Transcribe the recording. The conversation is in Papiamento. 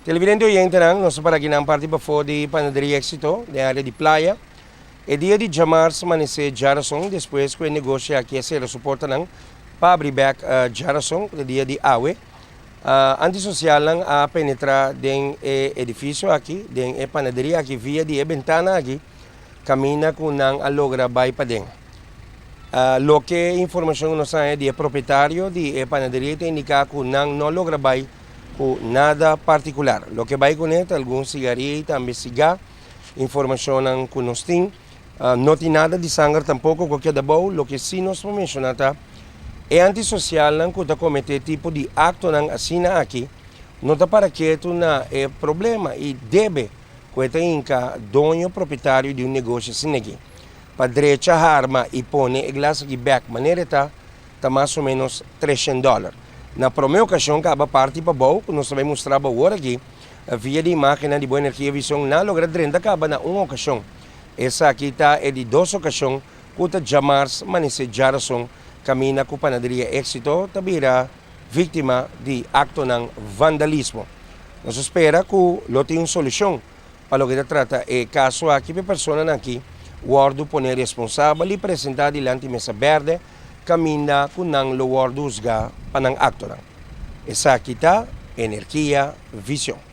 Televidente oyentenan, nos ta para akinan parti pafó di Panaderia Éxito den área di Playa. E dia di djamars manesé djarason despues ku e negoshi aki a sera su portanan pa abri bèk djarason ku ta dia di awe. Antisosialnan a penetrá den e edifisio aki, den e panaderia aki via di e bentana aki kaminda ku nan a logra bai paden. Loke informashon ku nos haña di e propietario di e panaderia ta indiká ku nan no a logra bai ku nada partikular. Loke bai kuné ta algun sigaria i tambe sigá. Informashonnan ku nos tin no tin nada di sanger tampoko ku a keda bou. Loke sí nos por menshoná ta e antisosialnan ku ta kometé tipo di aktonan asina aki no ta para ketu na e problema i debe ku e ta hinka doño propietario di un negoshi asina aki. Pa drecha harma i pone e glas aki bèk manera e ta, ta mas o ménos treshen dòler. Na promé okashon kaba parti pabou ku nos ta bai mustra bo awor aki via di imágennan di Bo Energia Vision nan a logra drenta kaba na un okashon. Esaki ta e di dos okashon ku ta djamars manesé djarason kaminda ku Panaderia Éxito ta bira víktima di aktonan vandalismo. Nos ta spera ku lo tin un solushon Pa loke ta trata e kaso aki p'e personanan aki wòrdu pone responsabel i presentá dilanti mesa bèrdè kaminda ku nan lo wòrdu husgá pa nan aktonan. Esaki ta Energia Vision.